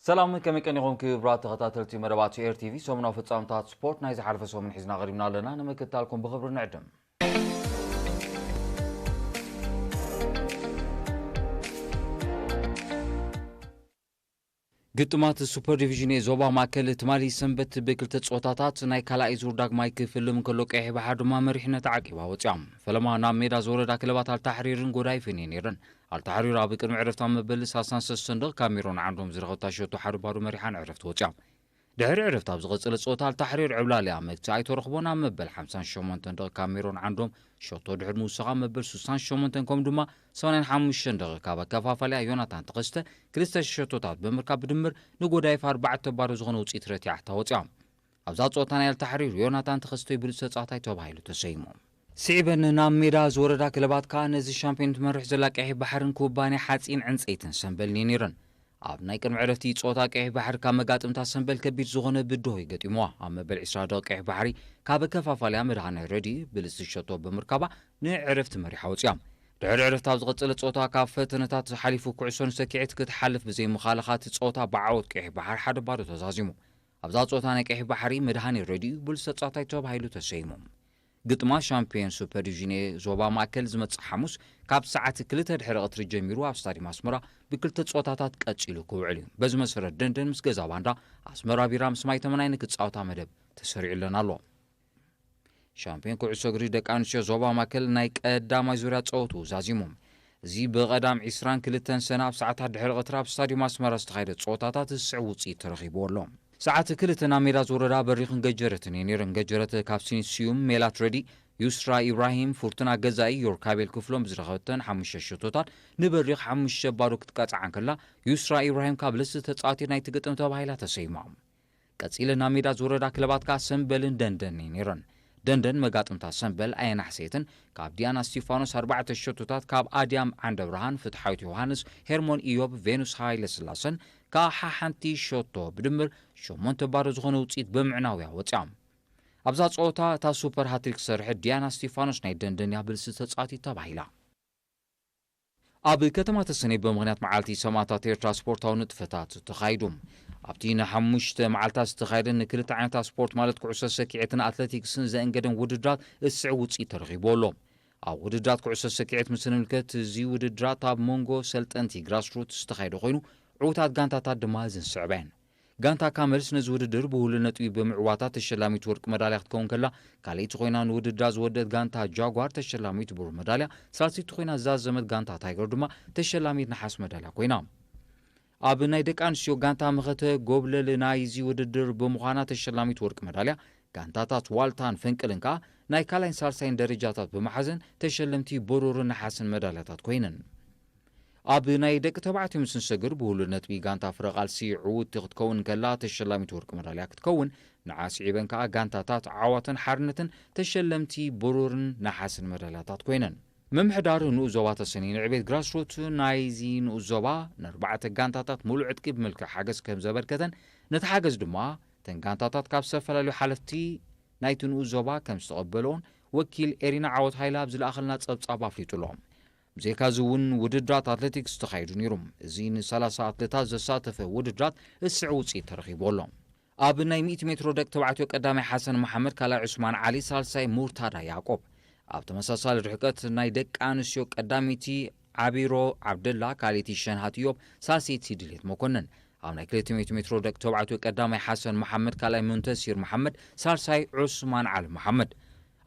ሰላም፣ ከመይ ቀኒኹም ክቡራት ተኸታተልቲ መደባት ኤር ቲቪ? ሰሙናዊ ፍጻመታት ስፖርት ናይ ዝሓለፈ ሰሙን ሒዝና ቀሪብና ኣለና። ንምክትታልኩም ብኽብሪ ንዕድም። ግጥማት ሱፐር ዲቪዥን ኤ ዞባ ማእከል ትማሊ ሰንበት ብክልተ ጸወታታት ናይ ካልኣይ ዙር ዳግማይ ክፍልም እንከሎ፣ ቀይሕ ባሕር ድማ መሪሕነት ዓቂባ ወጽያ። ፈለማ ናብ ሜዳ ዝወረዳ ክለባት ኣልታሕሪርን ጎዳይፍን እየን ነይረን። ኣልታሕሪር ኣብ ቅድሚ ዕረፍታ መበል ሰላሳን ሰለስተን ደቂቕ ካብ ሜሮን ዓንዶም ዝረኸብታ ሸቶ ሓደ ባዶ መሪሓ ንዕረፍቲ ወጽያ። ድሕሪ ዕረፍቲ ኣብ ዝቐጸለ ጸወታ ኣልታሕሪር ዕብላልያ መግትኢ ኣይተረኽቦን። ኣብ መበል ሓምሳን ሸሞንተን ደቂቕ ካብ ሜሮን ዓንዶም ሸቶ ድሕሪ ምውሳኻ መበል ሱሳን ሸሞንተን ከምኡ ድማ ሰማንያን ሓሙሽተን ደቂቕ ካብ ኣከፋፋሊኣ ዮናታን ተኸስተ ክልተ ሸቶታት ብምርካብ ብድምር ንጎዳይፍ ኣርባዕተ ባዶ ዝኾነ ውጽኢት ረቲዓታ ወጽያ። ኣብዛ ጸወታ ናይ ኣልታሕሪር ዮናታን ተኸስተ ብሉጽ ተጻዋታይ ተባሂሉ ተሰይሙ። ስዒበን ናብ ሜዳ ዝወረዳ ክለባት ከኣ ነዚ ሻምፒዮን ትመርሕ ዘላ ቀይሕ ባሕርን ኩባንያ ሓጺን ዕንጸይትን ሰምበልን እየን ነይረን። ኣብ ናይ ቅድሚ ዕረፍቲ ጸወታ ቀይሕ ባሕሪ ካብ መጋጥምታ ሰምበል ከቢድ ዝኾነ ብድሆ እዩ ገጢምዋ። ኣብ መበል ዕስራ ደቂቕ ቀይሕ ባሕሪ ካብ ከፋፋልያ መድሃኔ ረዲ ብልጽቲ ሸቶ ብምርካባ ንዕረፍቲ መሪሓ ወጽያ። ድሕሪ ዕረፍቲ ኣብ ዝቐጸለ ጸወታ ካብ ፈተነታት ሓሊፉ ኩዕሶ ንሰኪዔት ክትሓልፍ ብዘይምኻላ እቲ ጸወታ ብዓወት ቀይሕ ባሕሪ ሓደ ባዶ ተዛዚሙ። ኣብዛ ጸወታ ናይ ቀይሕ ባሕሪ መድሃኔ ረዲ ብሉጽ ተጻዋታይ ተባሂሉ ተሰይሙ። ግጥማ ሻምፒዮን ሱፐር ዲቪዥን ኤ ዞባ ማእከል ዝመጽእ ሓሙስ ካብ ሰዓት ክልተ ድሕሪ ቀትሪ ጀሚሩ ኣብ ስታዲየም ኣስመራ ብክልተ ጸወታታት ቀጺሉ ክውዕል እዩ። በዚ መሰረት ደንደን ምስ ገዛ ባንዳ፣ ኣስመራ ቢራ ምስ ማይ ተመናይ ንክጻወታ መደብ ተሰሪዑለን ኣሎ። ሻምፒዮን ኩዕሶ እግሪ ደቂ ኣንስትዮ ዞባ ማእከል ናይ ቀዳማይ ዙርያ ጸወትኡ ዛዚሙ። እዚ ብቐዳም ዕስራን ክልተን ሰነ ኣብ ሰዓታት ድሕሪ ቀትሪ ኣብ ስታዲየም ኣስመራ ዝተኻየደ ጸወታታት ዝስዕብ ውጽኢት ተረኺብዎ ኣሎ። ሰዓት ክልተ ናብ ሜዳ ዝወረዳ በሪኽን ገጀረትን እየን ነይረን። ገጀረት ካብ ሲኒት ስዩም፣ ሜላት ረዲ፣ ዩስራ ኢብራሂም፣ ፉርቱና ገዛኢ፣ ዮርካቤል ክፍሎም ብዝረኸበተን ሓሙሽተ ሸቶታት ንበሪኽ ሓሙሽተ ባዶ ክትቀጽዓ እንከላ፣ ዩስራ ኢብራሂም ካብ ብልጽቲ ተጻዋቲት ናይቲ ግጥም ተባሂላ ተሰይማ። ቀጺለን ናብ ሜዳ ዝወረዳ ክለባት ከኣ ሰምበልን ደንደን እየን ነይረን። ደንደን መጋጥምታ ሰምበል ኣየናሕሰየትን። ካብ ዲያና እስቲፋኖስ ኣርባዕተ ሸቶታት፣ ካብ ኣድያም ዓንደብርሃን፣ ፍትሓዊት ዮሃንስ፣ ሄርሞን ኢዮብ፣ ቬኑስ ሃይለ ስላሰን ከኣ ሓሓንቲ ሸቶ ብድምር ሸሞንተ ባዶ ዝኾነ ውጽኢት ብምዕናው እያ ወጽያ። ኣብዛ ጸወታ እታ ሱፐር ሃትሪክ ዝሰርሐት ዲያና እስቲፋኖስ ናይ ደንደን እያ ብልጽቲ ተጻዋቲት ተባሂላ። ኣብ ከተማ ተሰነይ ብምኽንያት መዓልቲ ሰማእታት ኤርትራ ስፖርታዊ ንጥፈታት ተኻይዱ። ኣብቲ ንሓሙሽተ መዓልታት ዝተኻየደ ንክልተ ዓይነታት ስፖርት ማለት ኩዕሶ ሰኪዔትን ኣትሌቲክስን ዘእንገደን ውድድራት እስዕ ውጽኢት ተረኺቡ ኣሎ። ኣብ ውድድራት ኩዕሶ ሰኪዔት ምስ ንምልከት፣ እዚ ውድድራት ኣብ መንጎ ሰልጠንቲ ግራስሩት ዝተኻየደ ኮይኑ፣ ዕዉታት ጋንታታት ድማ እዘን ዝስዕባ እየን። ጋንታ ካመልስ ነዚ ውድድር ብሁሉ ነጥቢ ብምዕዋታ ተሸላሚት ወርቂ መዳልያ ክትከውን ከላ፣ ካልኣይቲ ኮይና ንውድድራ ዝወደት ጋንታ ጃጓር ተሸላሚት ብሩር መዳልያ፣ ሳልሰይቲ ኮይና ዝዛዘመት ጋንታ ታይገር ድማ ተሸላሚት ነሓስ መዳልያ ኮይና። ኣብ ናይ ደቂ ኣንስትዮ ጋንታ መኸተ ጎብለል ናይዚ ውድድር ብምዃና ተሸላሚት ወርቂ መዳልያ፣ ጋንታታት ዋልታን ፈንቅልን ከኣ ናይ ካልኣይን ሳልሳይን ደረጃታት ብምሓዘን ተሸለምቲ ብሩርን ነሓስን መዳልያታት ኮይነን። ኣብ ናይ ደቂ ተባዕትዮ ምስ ንሰግር ብሁሉ ነጥቢ ጋንታ ፍረ ቃልሲ ዕውትቲ ክትከውን ከላ ተሸላሚት ወርቂ መዳልያ ክትከውን፣ ንዓ ስዒበን ከኣ ጋንታታት ዓዋተን ሓርነትን ተሸለምቲ ብሩርን ነሓስን መዳልያታት ኮይነን። ምምሕዳር ንኡስ ዞባ ተሰነይ ንዕቤት ግራስሩት ናይዚ ንኡስ ዞባ ንኣርባዕተ ጋንታታት ሙሉእ ዕጥቂ ብምልክዕ ሓገዝ ከም ዘበርከተን፣ ነቲ ሓገዝ ድማ እተን ጋንታታት ካብ ዝተፈላለዩ ሓለፍቲ ናይቲ ንኡስ ዞባ ከም ዝተቐበለኦን ወኪል ኤሪና ዓወት ሃይለ ኣብ ዝለኣኸልና ጸብጻብ ኣፍሊጡ ኣሎ። ብዘይካዚ እውን ውድድራት ኣትሌቲክስ ተኻይዱ ነይሩ። እዚ ንሰላሳ ኣትሌታት ዘሳተፈ ውድድራት እስዕ ውፅኢት ተረኺቡ ኣሎ። ኣብ ናይ ሚእቲ ሜትሮ ደቂ ተባዕትዮ ቀዳማይ ሓሰን መሓመድ፣ ካልኣይ ዑስማን ዓሊ፣ ሳልሳይ ሙርታዳ ያዕቆብ። ኣብ ተመሳሳሊ ርሕቀት ናይ ደቂ ኣንስትዮ ቀዳመይቲ ዓቢሮ ዓብደላ፣ ካልኣይቲ ሸንሃት ኢዮብ፣ ሳልሰይቲ ድሌት መኮነን። ኣብ ናይ ክልተ ሚእቲ ሜትሮ ደቂ ተባዕትዮ ቀዳማይ ሓሰን መሓመድ፣ ካልኣይ ሙንተሲር መሓመድ፣ ሳልሳይ ዑስማን ዓሊ መሓመድ።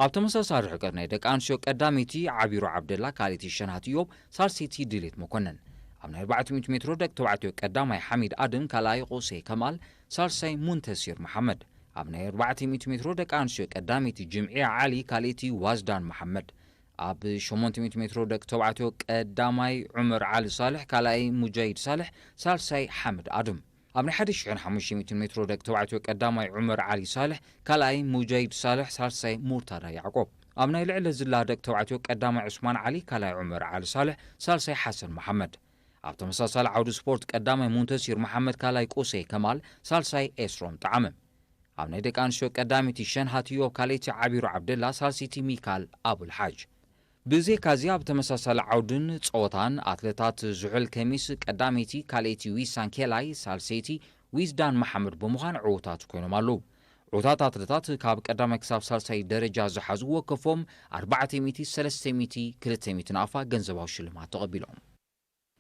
ኣብ ተመሳሳሊ ርሕቀት ናይ ደቂ ኣንስትዮ ቀዳመይቲ ዓቢሮ ዓብደላ፣ ካልኣይቲ ሸንሃት ኢዮብ፣ ሳልሰይቲ ድሌት መኮነን። ኣብ ናይ ኣርባዕተ ሚእቲ ሜትሮ ደቂ ተባዕትዮ ቀዳማይ ሓሚድ ኣድም፣ ካልኣይ ቁሴ ከማል፣ ሳልሳይ ሙንተሲር መሓመድ። ኣብ ናይ ኣርባዕተ ሚእቲ ሜትሮ ደቂ ኣንስትዮ ቀዳመይቲ ጅምዒያ ዓሊ፣ ካልኣይቲ ዋዝዳን መሓመድ። ኣብ ሸሞንተ ሚእቲ ሜትሮ ደቂ ተባዕትዮ ቀዳማይ ዑመር ዓሊ ሳልሕ፣ ካልኣይ ሙጃሂድ ሳልሕ፣ ሳልሳይ ሓምድ ኣድም። ኣብ ናይ ሓደ ሽሕን ሓሙሽተ ሚእትን ሜትሮ ደቂ ተባዕትዮ ቀዳማይ ዑመር ዓሊ ሳልሕ፣ ካልኣይ ሙጃሂድ ሳልሕ፣ ሳልሳይ ሙርታዳ ያዕቆብ። ኣብ ናይ ልዕሊ ዝላ ደቂ ተባዕትዮ ቀዳማይ ዑስማን ዓሊ፣ ካልኣይ ዑመር ዓሊ ሳልሕ፣ ሳልሳይ ሓሰን መሓመድ። ኣብ ተመሳሳሊ ዓውዲ ስፖርት ቀዳማይ ሙንተሲር መሓመድ፣ ካልኣይ ቁሴ ከማል፣ ሳልሳይ ኤስሮም ጠዓመ። ኣብ ናይ ደቂ ኣንስትዮ ቀዳመይቲ ሸንሃት ኢዮብ፣ ካልኣይቲ ዓቢሩ ዓብደላ፣ ሳልሰይቲ ሚካል ኣቡልሓጅ። ብዘይካዚ ኣብ ተመሳሳሊ ዓውድን ጸወታን ኣትለታት ዝሑል ከሚስ ቀዳመይቲ፣ ካልኣይቲ ዊሳን ኬላይ፣ ሳልሰይቲ ዊዝዳን መሓመድ ብምዃን ዕዉታት ኮይኖም ኣለዉ። ዕዉታት ኣትለታት ካብ ቀዳማይ ክሳብ ሳልሳይ ደረጃ ዝሓዙ ወከፎም ኣርባዕተ ሚእቲ፣ ሰለስተ ሚእቲ፣ ክልተ ሚእቲ ናቕፋ ገንዘባዊ ሽልማት ተቐቢሎም።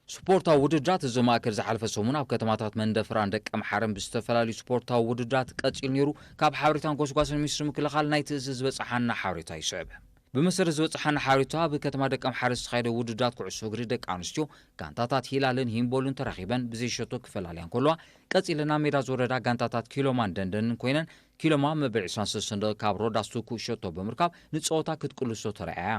ስፖርታዊ ውድድራት እዚ ማእከል ዝሓለፈ ሰሙን ኣብ ከተማታት መንደፈራን ደቀምሓረን ብዝተፈላለዩ ስፖርታዊ ውድድራት ቀጺሉ ነይሩ። ካብ ሓበሬታን ጎስጓስን ሚኒስትሪ ምክልኻል ናይቲ እዚ ዝበጽሓና ሓበሬታ ይስዕብ። ብመሰረት ዝበጽሓና ሓበሬታ፣ ኣብ ከተማ ደቀምሓረ ዝተኻየደ ውድድራት ኩዕሶ እግሪ ደቂ ኣንስትዮ፣ ጋንታታት ሂላልን ሂምቦልን ተራኺበን ብዘይሸቶ ክፈላልያ እንከለዋ፣ ቀጺለን ኣብ ሜዳ ዝወረዳ ጋንታታት ኪሎማን ደንደንን ኮይነን፣ ኪሎማ መበል ዕስራን ሰለስተን ደቂቕ ካብ ሮዳስ ቱኩ ሸቶ ብምርካብ ንጸወታ ክትቅልሶ ተራእያ።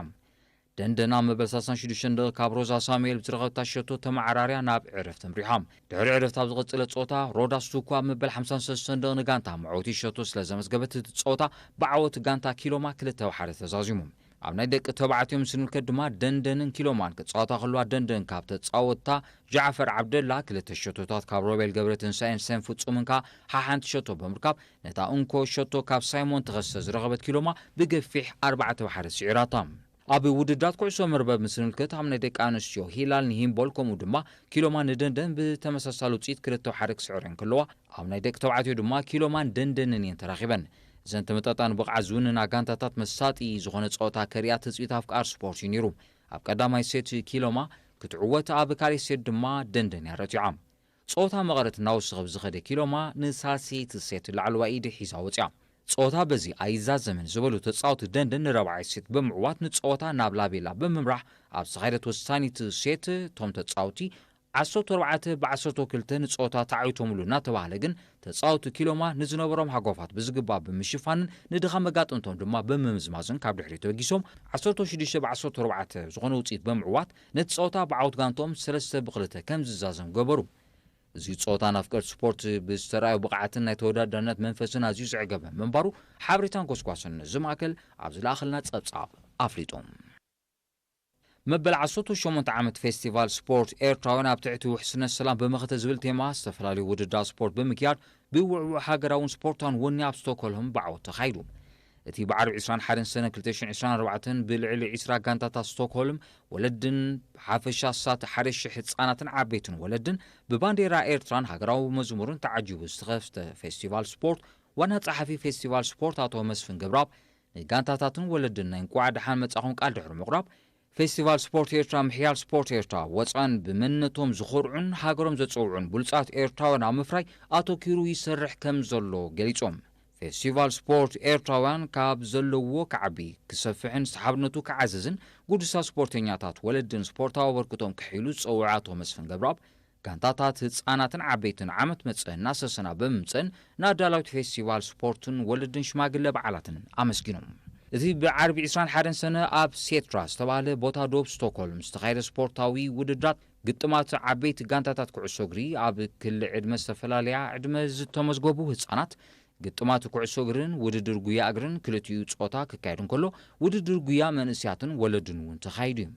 ደንደን ኣብ መበል ሰላሳን ሽዱሽተን ደቂቕ ካብ ሮዛ ሳሙኤል ብዝረኸበታ ሸቶ ተመዓራርያ ናብ ዕረፍቲ ኣምሪሖም። ድሕሪ ዕረፍቲ ኣብ ዝቐጸለ ጸወታ፣ ሮዳስ ቱኩ ኣብ መበል ሓምሳን ሰለስተን ደቂቕ ንጋንታ መዕወቲ ሸቶ ስለ ዘመዝገበት፣ እቲ ጸወታ ብዓወት ጋንታ ኪሎማ ክልተ ብሓደ ተዛዚሙ። ኣብ ናይ ደቂ ተባዕትዮ ምስ እንምልከት ድማ፣ ደንደንን ኪሎማን ክጻወታ ከለዋ፣ ደንደን ካብ ተጻወትታ ጃዕፈር ዓብደላ ክልተ ሸቶታት፣ ካብ ሮቤል ገብረትንሳኤን ሰን ፍጹምን ከኣ ሓሓንቲ ሸቶ ብምርካብ፣ ነታ እንኮ ሸቶ ካብ ሳይሞን ተኸስተ ዝረኸበት ኪሎማ ብገፊሕ ኣርባዕተ ብሓደ ስዒራታ። ኣብ ውድድራት ኩዕሶ መርበብ ምስ እንምልከት፣ ኣብ ናይ ደቂ ኣንስትዮ ሂላል ንሂምቦል፣ ከምኡ ድማ ኪሎማ ንደንደን ብተመሳሳሊ ውጽኢት ክልተ ብሓደ ክስዕረን ከለዋ፣ ኣብ ናይ ደቂ ተባዕትዮ ድማ ኪሎማን ደንደንን እየን ተራኺበን። እዘን ተመጣጣኒ ብቕዓት ዝውንና ጋንታታት መሳጢ ዝኾነ ጸወታ ከርእያ ትጽቢት ኣፍቃር ስፖርት እዩ ነይሩ። ኣብ ቀዳማይ ሴት ኪሎማ ክትዕወት፣ ኣብ ካልኣይ ሴት ድማ ደንደን እያ ረቲዓ። ጸወታ መቐረት እናወሰኸ ብዝኸደ ኪሎማ ንሳልሰይቲ ሴት ላዕለዋይ ኢድ ሒዛ ወጺኣ። ጸወታ በዚ ኣይዛዘምን ዝበሉ ተጻወቲ ደንደን ንራብዓይ ሴት ብምዕዋት ንጸወታ ናብ ላቤላ ብምምራሕ ኣብ ዝተኻየደት ወሳኒት ሴት እቶም ተጻወቲ ዓሰርተ ኣርባዕተ ብዓሰርተ ክልተ ንጸወታ ተዓዊቶምሉ እናተባህለ ግን ተጻወቲ ኪሎማ ንዝነበሮም ሃጓፋት ብዝግባእ ብምሽፋንን ንድኻ መጋጥምቶም ድማ ብምምዝማዝን ካብ ድሕሪት ተበጊሶም ዓሰርተ ሽዱሽተ ብዓሰርተ ኣርባዕተ ዝኾነ ውጽኢት ብምዕዋት ነቲ ጸወታ ብዓወት ጋንቶም ሰለስተ ብክልተ ከም ዝዛዘም ገበሩ። እዚ ጸወታ ንኣፍቀርቲ ስፖርት ብዝተራእዮ ብቕዓትን ናይ ተወዳዳርነት መንፈስን ኣዝዩ ዘዕገበ ምንባሩ ሓበሬታን ጎስጓስን እዚ ማእከል ኣብ ዝለኣኸልና ጸብጻብ ኣፍሊጡ። መበል ዓሰርተ ሸሞንተ ዓመት ፌስቲቫል ስፖርት ኤርትራውያን ኣብ ትሕቲ ውሕስነት ሰላም ብመኸተ ዝብል ቴማ ዝተፈላለዩ ውድድራት ስፖርት ብምክያድ ብውዕዉዕ ሃገራውን ስፖርታውን ወኒ ኣብ ስቶክሆልም ብዓወት ተኻይዱ። እቲ ብዓርቢ ዕስራን ሓደን ሰነ ክልተ ሽሕን ዕስራን ኣርባዕተን ብልዕሊ ዕስራ ጋንታታት ስቶክሆልም ወለድን ብሓፈሻ ኣስታት ሓደ ሽሕ ህጻናትን ዓበይትን ወለድን ብባንዴራ ኤርትራን ሃገራዊ መዝሙርን ተዓጂቡ ዝተኸፍተ ፌስቲቫል ስፖርት ዋና ጸሓፊ ፌስቲቫል ስፖርት ኣቶ መስፍን ገብረኣብ ንጋንታታትን ወለድን ናይ እንቋዕ ደሓን መጻኹም ቃል ድሕሪ ምቕራብ ፌስቲቫል ስፖርት ኤርትራ ምሕያል ስፖርት ኤርትራ ወጻን ብመንነቶም ዝኾርዑን ሃገሮም ዘጸውዑን ብሉጻት ኤርትራውያን ኣብ ምፍራይ ኣተኪሩ ይሰርሕ ከም ዘሎ ገሊጾም። ፌስቲቫል ስፖርት ኤርትራውያን ካብ ዘለዎ ክዓቢ ክሰፍሕን ሓድነቱ ክዓዝዝን ግዱሳት ስፖርተኛታት ወለድን ስፖርታዊ ኣበርክቶም ክሕይሉ ዝጸውዐ ኣቶ መስፍን ገብረኣብ ጋንታታት ህጻናትን ዓበይትን ዓመት መጸ እናሰሰና ብምምጸን ንኣዳለውቲ ፌስቲቫል ስፖርትን ወለድን ሽማግለ በዓላትን ኣመስጊኖም። እቲ ብዓርቢ ዕስራን ሓደን ሰነ ኣብ ሴትራ ዝተባህለ ቦታ ዶብ ስቶክሆልም ዝተኻየደ ስፖርታዊ ውድድራት ግጥማት ዓበይቲ ጋንታታት ኩዕሶ እግሪ ኣብ ክሊ ዕድመ ዝተፈላለያ ዕድመ ዝተመዝገቡ ህጻናት ግጥማት ኩዕሶ እግርን ውድድር ጉያ እግርን ክልቲኡ ጾታ ክካየድ እንከሎ ውድድር ጉያ መንእስያትን ወለድን እውን ተኻይዱ እዩ።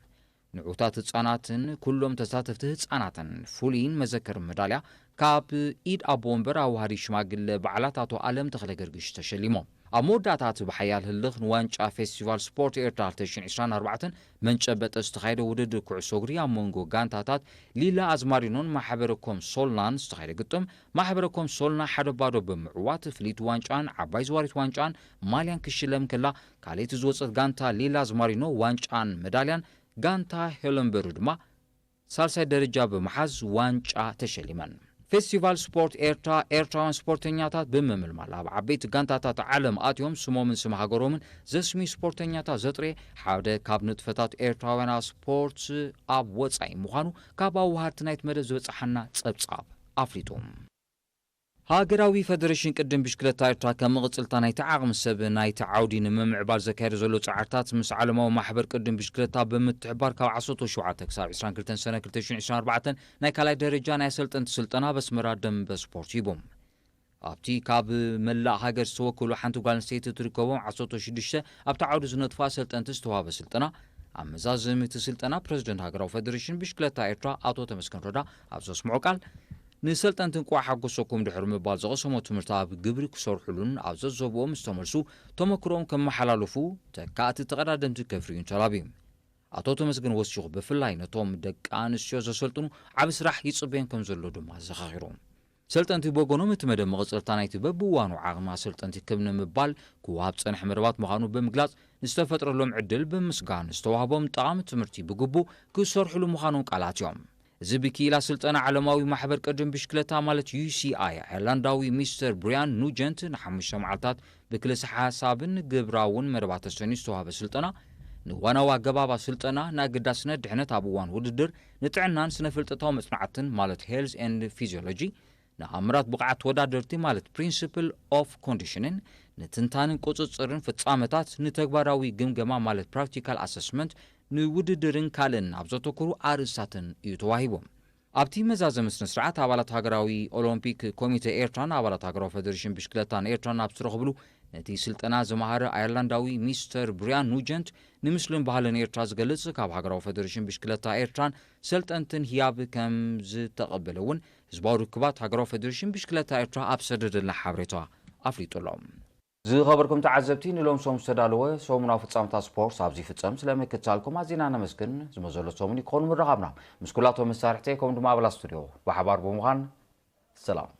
ንዑታት ህጻናትን ኩሎም ተሳተፍቲ ህጻናትን ፍሉይን መዘከርን መዳልያ ካብ ኢድ ኣቦ ወንበር ኣዋሃዲ ሽማግለ በዓላት ኣቶ ኣለም ተኽለ ገርግሽ ተሸሊሞም። ኣብ መወዳእታ እቲ ብሓያል ህልኽ ንዋንጫ ፌስቲቫል ስፖርት ኤርትራ ክልተ ሽሕን ዕስራን ኣርባዕተን መንጨበጠ ዝተኻየደ ውድድር ኩዕሶ እግሪ ኣብ መንጎ ጋንታታት ሊላ ኣዝማሪኖን ማሕበረ ኮም ሶልናን ዝተኻየደ ግጥም ማሕበረ ኮም ሶልና ሓደ ባዶ ብምዕዋት ፍልይቲ ዋንጫን ዓባይ ዝዋሪት ዋንጫን ማልያን ክሽለም ከላ ካልኣይቲ ዝወጸት ጋንታ ሊላ ኣዝማሪኖ ዋንጫን መዳልያን ጋንታ ሄለንበሩ ድማ ሳልሳይ ደረጃ ብምሓዝ ዋንጫ ተሸሊመን። ፌስቲቫል ስፖርት ኤርትራ ኤርትራውያን ስፖርተኛታት ብምምልማል ኣብ ዓበይቲ ጋንታታት ዓለም ኣትዮም ስሞምን ስም ሃገሮምን ዘስምዩ ስፖርተኛታት ዘጥረየ ሓደ ካብ ንጥፈታት ኤርትራውያን ኣብ ስፖርት ኣብ ወጻኢ ምዃኑ ካብ ኣዋሃድቲ ናይቲ መደብ ዝበጽሓና ጸብጻብ ኣፍሊጡ። ሃገራዊ ፈደሬሽን ቅድም ብሽክለታ ኤርትራ ከም መቐጸልታ ናይቲ ዓቕሚ ሰብ ናይቲ ዓውዲ ንምምዕባል ዘካየዶ ዘሎ ጻዕርታት ምስ ዓለማዊ ማሕበር ቅድም ብሽክለታ ብምትሕባር ካብ ዓሰርተ ሸውዓተ ክሳብ ዕስራን ክልተን ሰነ ክልተ ሽሕን ዕስራን ኣርባዕተን ናይ ካልኣይ ደረጃ ናይ ኣሰልጠንቲ ስልጠና ኣብ ኣስመራ ደንበ ስፖርት ሂቡ። ኣብቲ ካብ መላእ ሃገር ዝተወከሉ ሓንቲ ጓል ኣንስተይቲ ትርከቦም ዓሰርተ ሽዱሽተ ኣብቲ ዓውዲ ዝነጥፉ ኣሰልጠንቲ ዝተዋህበ ስልጠና ኣብ መዛዘሚ እቲ ስልጠና ፕረዚደንት ሃገራዊ ፈደሬሽን ብሽክለታ ኤርትራ ኣቶ ተመስገን ረዳ ኣብ ዘስምዖ ቃል ንሰልጠንቲ እንቋዕ ሓጎሰኩም ድሕሪ ምባል ዝቐሰሞ ትምህርቲ ኣብ ግብሪ ክሰርሕሉን ኣብ ዘዘብኦም ዝተመልሱ ተመክሮኦም ከመሓላልፉ ተካእቲ ተቐዳደምቲ ከፍርዩን ተላብዩ። ኣቶ ተመስገን ወሲኹ፣ ብፍላይ ነቶም ደቂ ኣንስትዮ ዘሰልጥኑ ዓቢ ስራሕ ይጽበዮም ከም ዘሎ ድማ ኣዘኻኺሩ። ሰልጠንቲ ብወገኖም፣ እቲ መደብ መቐጸልታ ናይቲ በብእዋኑ ዓቕሚ ኣሰልጠንቲ ክብ ንምባል ክወሃብ ዝጸንሐ መደባት ምዃኑ ብምግላጽ፣ ንዝተፈጥረሎም ዕድል ብምስጋን፣ ዝተዋህቦም ጠቓሚ ትምህርቲ ብግቡእ ክሰርሕሉ ምዃኖም ቃል ኣትዮም። እዚ ብክኢላ ስልጠና ዓለማዊ ማሕበር ቅድድም ብሽክለታ ማለት ዩ ሲ ኣይ፣ ኣየርላንዳዊ ሚስተር ብሪያን ኑጀንት ንሓሙሽተ መዓልታት ብክልሰ ሓሳብን ግብራውን መደባት ተሰንዩ ዝተዋህበ ስልጠና፣ ንዋናዊ ኣገባብ ስልጠና፣ ንኣገዳስነት ድሕነት ኣብ እዋን ውድድር፣ ንጥዕናን ስነ ፍልጠታዊ መጽናዕትን ማለት ሄልዝ ኤንድ ፊዚዮሎጂ፣ ንኣምራት ብቕዓት ተወዳደርቲ ማለት ፕሪንስፕል ኦፍ ኮንዲሽንን፣ ንትንታንን ቁጽጽርን ፍጻመታት፣ ንተግባራዊ ግምገማ ማለት ፕራክቲካል ኣሰስመንት፣ ንውድድርን ካልእን ኣብ ዘተኩሩ ኣርእስታትን እዩ ተዋሂቡ። ኣብቲ መዛዘሚ ስነ ስርዓት፣ ኣባላት ሃገራዊ ኦሎምፒክ ኮሚተ ኤርትራን ኣባላት ሃገራዊ ፌደሬሽን ብሽክለታን ኤርትራን ኣብ ዝተረኽብሉ፣ ነቲ ስልጠና ዝመሃረ ኣየርላንዳዊ ሚስተር ብሪያን ኑጀንት፣ ንምስልን ባህልን ኤርትራ ዝገልጽ፣ ካብ ሃገራዊ ፌደሬሽን ብሽክለታ ኤርትራን ሰልጠንትን ህያብ ከም ዝተቐበለ እውን ህዝባዊ ርክባት ሃገራዊ ፌደሬሽን ብሽክለታ ኤርትራ ኣብ ሰደደልና ሓበሬታ ኣፍሊጡ ኣሎ። ዝኸበርኩም ተዓዘብቲ፣ ንሎም ሰሙን ዝተዳለወ ሰሙናዊ ፍጻመታት ስፖርት ኣብዚ ይፍጸም። ስለምክትታልኩም ኣዚና ነመስግን። ዝመዘሎ ሰሙን ይኮኑ ምረኻብና ምስ ኩላቶም መሳርሕተይ፣ ከምኡ ድማ ኣባላት ስቱድዮ ብሓባር ብምዃን ሰላም።